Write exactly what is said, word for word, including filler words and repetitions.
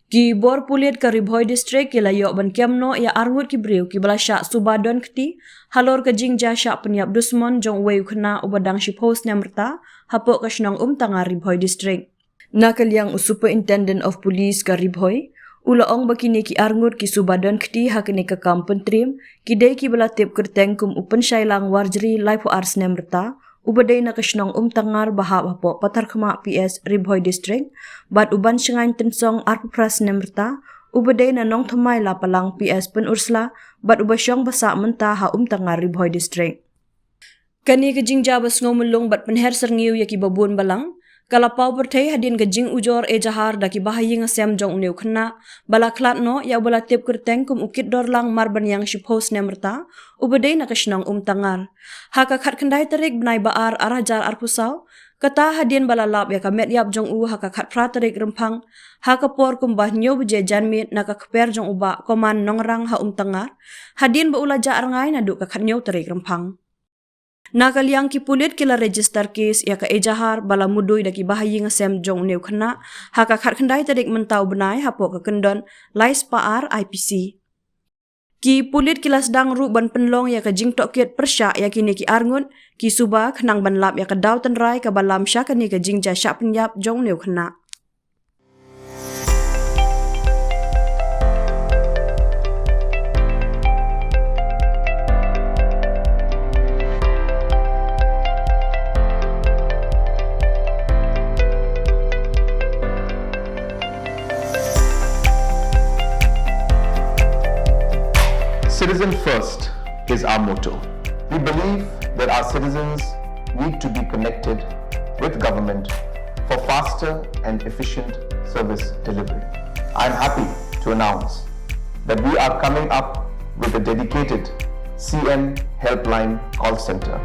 Ki bor pulit ka Ri Bhoi District ki la ïoh ban kem noh ïa arngut ki briew kiba la shah suba don kti halor ka jingjia shah pynïap dusmon jong uwei u khynnah uba dang shiphew snem rta hapoh ka shnong Umtangar, Ri Bhoi District. Na ka liang u Superintendent of Police ka Ri Bhoi u la ong ba kine ki arngut ki suba don kti ha kane ka kam pyntriem ki dei kiba la tip kyrteng kum u Pynshailang Warjri, laiphew ar snem rta, uba dei na ka shnong Umtangar ba hap hapoh Patharkhmah P S, Ri Bhoi District, bad u Banshngaiñ Tynsong, arphew phra snem rta, uba dei na Nongthymmai Lapalang P S, Pynursla, bad uba shong ba sah mynta ha Umtangar, Ri Bhoi District. Kane ka jingjia ba sngewmyllung bad pynher syrngiew ïa kiba bun balang ka la paw pyrthei hadien ka jingujor ejahar da ki bahaïing hasem jong une u khynnah ba la khlad noh ïa uba la tip kyrteng kum u Kitdorlang Marbaniang, shiphew snem rta, uba dei na ka shnong Umtangar. Ha ka khatkhyndai tarik bnai ba ar, ar hajar arphew saw, kata hadien ba la lap ïa ka met ïap jong u ha ka khatphra tarik Rymphang, ha ka por kumba hynñiew baje janmiet, na ka kper jong u Bah Koman Nongrang ha Umtangar, hadien ba u la jah rngai naduh ka khathynñiew tarik Rymphang. Na ka liang ki pulit ki la register case ïa ka ejahar ba la mudui da ki bahaïing hasem jong une u khynnah ha ka khatkhyndai tarik mynta u bnai hapoh ka kyndon lai spah ar I P C. Ki pulit ki la sdang ruh ban pynlong ïa ka jingtohkit pyrshah ïa kine ki arngut ki suba khnang ban lap ïa ka daw tynrai kaba lam sha kane ka jingjia shah pynïap jong une u khynnah. Citizen First is our motto. We believe that our citizens need to be connected with government for faster and efficient service delivery. I am happy to announce that we are coming up with a dedicated C M Helpline call center.